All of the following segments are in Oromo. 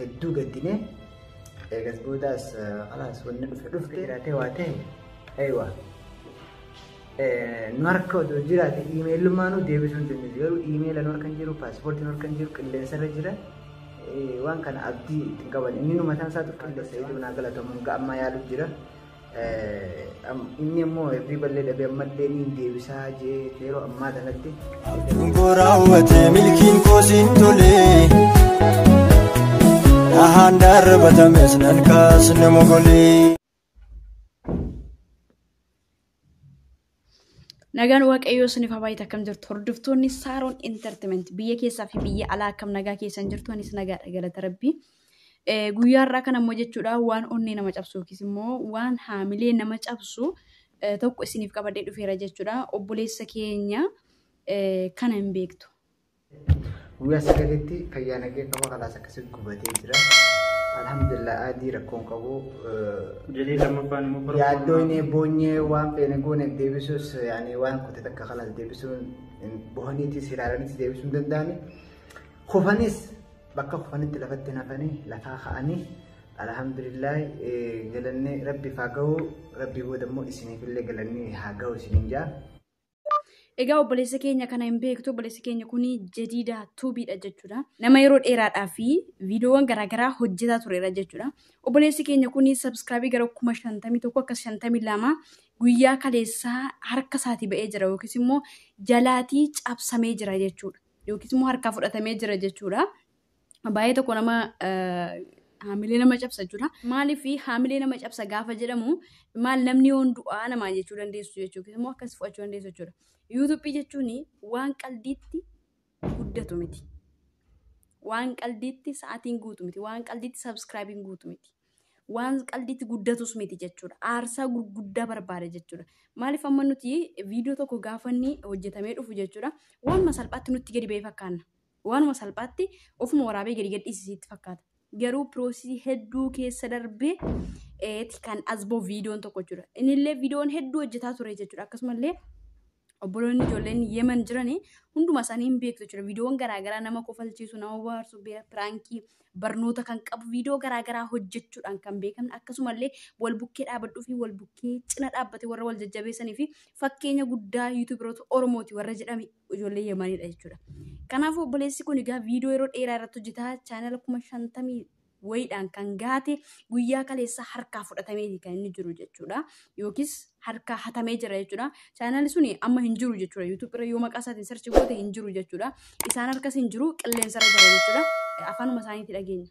Hedduu gaddine. Eegas boodaas khalaas wanni dhufe dhufte jiraatee waa ta'e aywa. Nu harka odoo jiraate iimeelummaanuu deebisuu hin dandeenyu. Garuu iimeela nu harka hin jiru, paaspoortii nu harka hin jiru, qilleensarra jira. Waan kana abdii itti hin qaban. Inni nu mataan isaatu qilleensa hedduu naa galatamu hanga ammaa yaalu jira. Inni immoo hirriballee dhabee ammallee ni deebisaa jee yeroo ammaa kanatti. Abjuun koo raawwate milkiin koo siin tole. Dhahaan darbatames nan kaasne mogolee. Nagaan Waaqayyoo isiniif haa baay'atu. Akkam jirtu hordoftoonni Saaroon Entertainment biyya keessaa fi biyya alaa, akkam nagaa keessan jirtu? Anis nagaadha, galata Rabbii. Guyyaa har'aa kana immoo jechuudha waan onnee nama cabsu yookiis immoo waan haamilee nama cabsu tokko isiniif qabadhee dhufeera jechuudha. Obboleessa keenya kana hin beektu. Guyyaa 9tti fayyaa nagee qaba, kalaas akkasii gubatee jira. Alhamdulillah, adii rakkoon qabu. Jedhee lammaffaan immoo bara Yaaddoo inni boonyee waan feene goone deebisuus, yaani waan kute takka kalaas deebisuun bohaniitis ilaalaniis deebisuu hin danda'ani. Kufanis bakka kufanitti lafatti hafanii lafaa ka'anii, alhamdulillah, galanni Rabbiif haa ga'u, Rabbii booda immoo isiniifillee galanni haa ga'u isiniin jaa. Egaa obboleessa keenya kana hin beektu. Obboleessi keenya kun Jadiida Tuubiidha jechuudha. Nama yeroo dheeraadhaa fi viidiyoowwan garaagaraa hojjetaa turedha jechuudha. Obboleessi keenya kun subscribe gara 51,000 akkas 52 guyyaa kaleessaa harka isaatii ba'ee jira yookiis immoo jalaatii cabsamee jira jechuudha. Yookiis immoo harkaa fudhatamee jira jechuudha. Baay'ee tokko nama haamilee nama cabsa jechuudha. Maaliif haamilee nama cabsa gaafa jedhamu, maal namni yoon du'aa namaa jechuu dandeessu jechuudha. Yookiis immoo akkas fudhachuu dandeessu jechuudha. Yuutuubii jechuun waan qaldiitti guddatu miti. Waan qaldiitti sa'aatiin guutu miti. Waan qaldiitti subscribeiin guutu miti. Waan qaldiitti guddatus miti jechuudha. Aarsaa gurguddaa barbaada jechuudha. Maaliif amma nuti viidiyoo tokko gaafa inni hojjetamee dhufu jechuudha, waanuma salphaatti nutti gadi ba'ee fakkaanna. Waanuma salphaatti ofuma waraabee gadi gadhiisisiitti fakkaata. Garuu process hedduu keessa darbee kan as bahu viidiyoon tokko jechuudha. Innillee viidiyoon hedduu hojjetaa ture jechuudha. Akkasumallee obboloonni ijoolleen Yemen jiranii hunduma isaanii hin beektu jechuudha. Viidiyoon garaagaraa nama kofalchiisu, nama bohaarsu, prank, barnoota kan qabu viidiyoo garaagaraa hojjechuudhaan kan beekamne, akkasumallee wal bukkee dhaabbadhuu fi wal bukkee cina dhaabbatee warra wal jajjabeessanii fi fakkeenya guddaa yuutuubaroota Oromooti warra jedhame ijoollee Yemenidha jechuudha. Kanaafuu obboleessi kun egaa viidiyoo yeroo dheeraa irratti hojjetaa chaanala 50,000 wayiidhaan kan gaate guyyaa kaleessa harkaa fudhatamee kan inni jiru jechuudha. Yookiis harkaa hatamee jira jechuudha. Chaanalli suni amma hin jiru jechuudha. YouTube irra yoo maqaa isaatiin search goote hin jiru jechuudha. Isaan harkas hin jiru, qilleensarra jira jechuudha. Afaanuma isaaniitti dhageenya.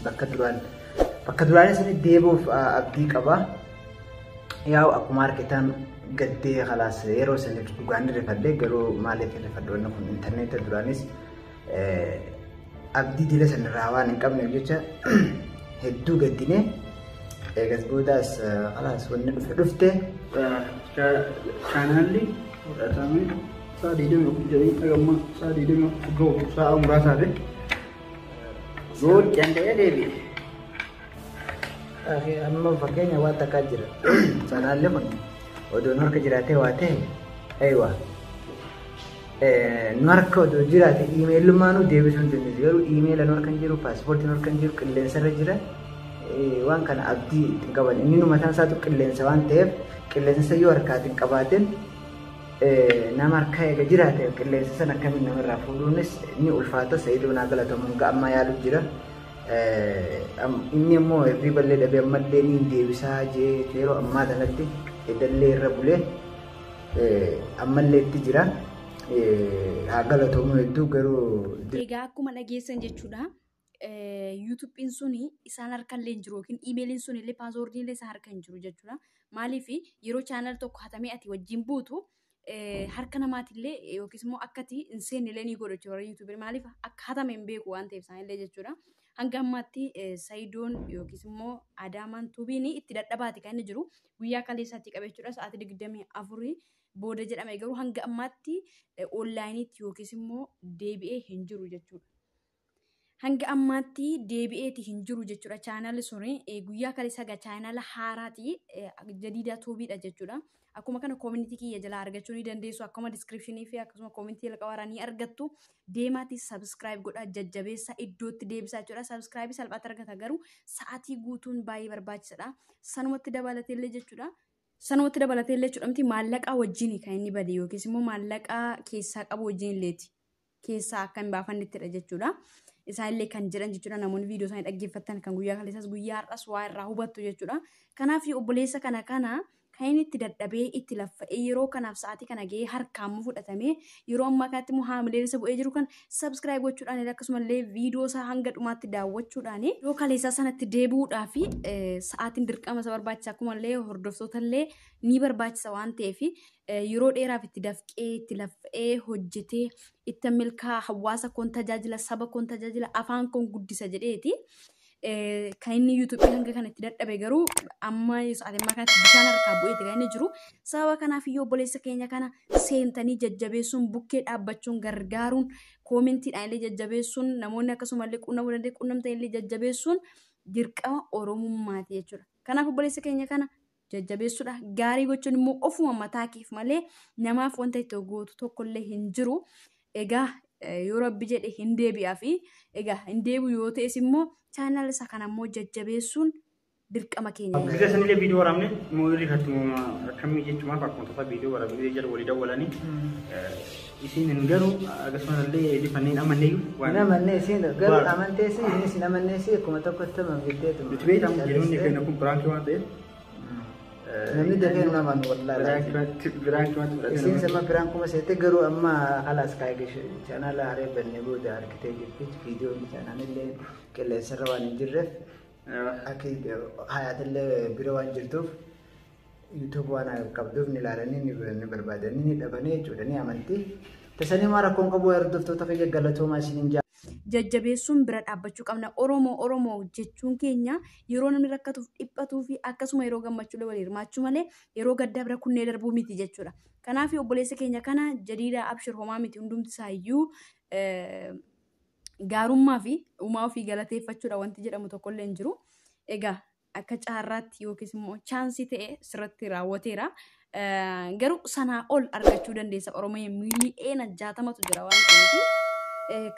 Bakka duraan isin deebi'uuf abdii qaba. Yaa'u akkuma argitan gaddee khalaas yeroo isin dhugaan rifadhe, garuu maaliif rifadhu? Wanni kun intarneeta duraanis abdii dila sanarraa waan hin qabneef jecha hedduu gaddine. Eegas boodaas khalaas wanni dhufe dhufte. Chaanaalli fudhatame sa'a 24 jedhanii dhagamma sa'a 24 gahu sa'a muraasaa fi yoo danda'ee deebi'e. Amma fakkeenya waan takkaa jira. Chaanaalli kun odoon harka jiraatee waa ta'e aywa. Nu harka odoo jiraate iimeelummaanuu deebisuu hin dandeessu. Garuu iimeela nu harka hin jiru, paaspoortii nu harka hin jiru, qilleensarra jira. Waan kana abdii itti hin qaban. Inni nu mataan isaatu qilleensa waan ta'eef, qilleensa yoo harkaatiin qabaateen nama harkaa eega jiraate qilleensa sana akkamiin namarraa fuudhuunis ni ulfaata. Sa'iidoo naa galatamu hanga ammaa yaalu jira. Inni immoo hirriballee dhabee ammallee ni deebisaa jee yeroo ammaa kanatti edallee irra bulee ammallee itti jira. Haa galatamu hedduu garuu. Egaa akkuma dhageessan jechuudha. Yuutuubiin suni isaan harka illee hin jiru yookiin iimeeliin sun illee passwordiin illee isaan harka hin jiru jechuudha. Maaliif yeroo chaanal tokko hatamee ati wajjin buutu harka namaatillee yookiis immoo akka ati hin seenne illee ni godhu jechuudha yuutuubiin, maaliif akka hatame hin beeku waan ta'eef isaanillee jechuudha. Hanga ammaatti Sayidoon yookiis immoo Adaamaan Tuubiin itti dadhabaati kan inni jiru, guyyaa kaleessaatti qabe jechuudha, sa'aatii 24 booda jedhame, garuu hanga ammaatti onlineiitti yookiis immoo deebi'ee hin jiru jechuudha. Hanga ammaatti deebi'eeti hin jiru jechuudha. Chaanaalli suni guyyaa kaleessa egaa chaanaala haaraati Jadiidaa Tuubiidha jechuudha. Akkuma kana koomunitii kiyya jalaa argachuu ni dandeessu. Akkuma diskiripshinii fi akkasuma koomunitii jalqabaarraa ni argattu. Deemaati sabskiraayib godhaa jajjabeessa iddootti deebisaa jechuudha. Sabskiraayibii salphaatti argata garuu sa'aatii guutuun baay'ee barbaachisaadha. Sanumatti dabalateellee jechuudha. Sanumatti dabalateellee jechuudha miti maallaqaa wajjin kan inni bade yookiis immoo maallaqaa keessaa qabu wajjin illeeti. Keessaa akka hin baafannettidha jechuudha. Isaanillee kan jedhan jechuudha namoonni viidiyoo isaanii dhaggeeffatan kan guyyaa kaleessas guyyaa har'as waa irraa hubattu jechuudha. Kanaaf obboleessa kana kan inni itti dadhabee itti laffa'ee yeroo kanaaf sa'aatii kana ga'ee harkaan fudhatamee yeroo ammaa kanatti immoo haamileen isa bu'ee jiru kan sabskiraayib gochuudhaan akkasumallee viidiyoo isaa hanga dhumaatti daawwachuudhaan yeroo kaleessaa sanatti deebi'uudhaa fi sa'aatiin dirqama isa barbaachisa akkumallee hordoftootallee ni barbaachisa waan ta'eef yeroo dheeraaf itti dafqee itti laffa'ee hojjetee itti milkaa hawaasa koon tajaajila saba koon tajaajila afaan koon guddisa jedheeti. Kan inni yuutuubii hanga kana itti dadhabe garuu amma sa'aatii ammaa kanatti bishaan harkaa bu'eeti kan inni jiru. Sababa kanaaf iyyuu obboleessa keenya kana seentanii jajjabeessuun bukkee dhaabbachuun gargaaruun koomentiidhaan illee jajjabeessuun namoonni akkasumallee quunnamuu danda'e quunnamtan illee jajjabeessuun dirqama oromummaati jechuudha. Kanaaf obboleessa keenya kana jajjabeessuudha. Gaarii gochuun immoo ofuma mataa keef malee namaaf wanta itti gootu tokkollee hin jiru. Egaa yoo rabbi jedhe hin deebi'aa fi egaa hin deebi'u yoo ta'es immoo chaanaala isaa kana immoo jajjabeessuun dirqama keenya. Gisa sanillee viidiyoo waraabne moorii irratti akkamii jechuun akkuma tasaa viidiyoo waraabne jala walii dawwalanii isin hin garuu akkasumallee lifanneen amanneeyyuu Hin amannee isiin garuu amantee isiin innis hin amannee isiin akkuma tokkotti amantee Nuti beekamu jedhuun keenya kun piraankii waan ta'eef. Namni dafee hin amanu wallaahi. Piraankii waan ta'eef. Isiin sama piraankuma seete garuu amma halaas kaayee chaanaala haree bannee booda harkitee jirti viidiyoon chaanaalillee qilleensarra waan hin jirreef akka hayaatillee bira waan jirtuuf yuutuub waan qabduuf ni ilaalanii ni barbaadanii ni dhabanii jechuudha ni amanti. Tasanii maa rakkoon qabu hordoftoota kiyya galatoomaa isiniin jaa. Jajjabeessuun bira dhaabbachuu qabna. Oromoo Oromoo jechuun keenya yeroo namni rakkatuuf dhiphatuu fi akkasuma yeroo gammachuu walii hirmaachuu malee yeroo gaddaa bira kunnee darbuu miti jechuudha. Kanaaf obboleessa keenya kana Jadiidaa Abshir homaa miti hundumti isaayyuu gaarummaa fi uumaa ofii galateeffachuudha wanti jedhamu tokkollee hin jiru. Egaa akka caarraatti yookiis immoo chaansii ta'e sirratti raawwateera. Garuu sanaa ol argachuu dandeessa. Oromoo miiliyoona 60tu jira waan ta'eef.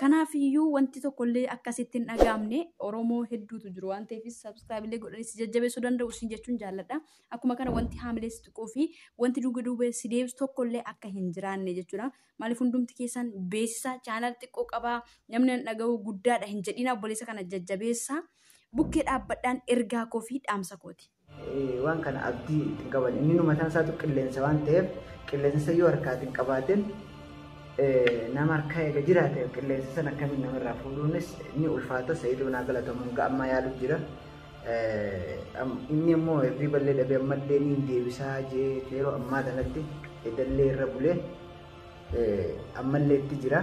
Kanaaf iyyuu wanti tokkollee akkasitti hin dhagaamne Oromoo hedduutu jiru waan ta'eef sabskiraayibillee godhanii si jajjabeessuu danda'u isin jechuun jaalladha. Akkuma kana wanti haamilee si tuquu fi wanti duuba duuba si deebisu tokkollee akka hin jiraanne jechuudha. Maaliif hundumti keessan beeksisa chaanaal xiqqoo qabaa namni hin dhaga'u guddaadha hin jedhina obboleessa kana jajjabeessa bukkee dhaabbadhaan ergaa koo fi dhaamsa kooti. Waan kana abdii ittiin qaban inni mataan isaatu qilleensa waan ta'eef qilleensa yoo harkaatiin qabaateen nama harkaa eega jiraate qilleensa sana akkamiin namarraa fuudhuunis ni ulfaata. Sa'iidoo naa galatamuun ammaa yaaluuf jira. Inni immoo hirriba illee dhabee ammallee ni deebisaa jee yeroo ammaa kanatti edallee irra bulee ammallee itti jira.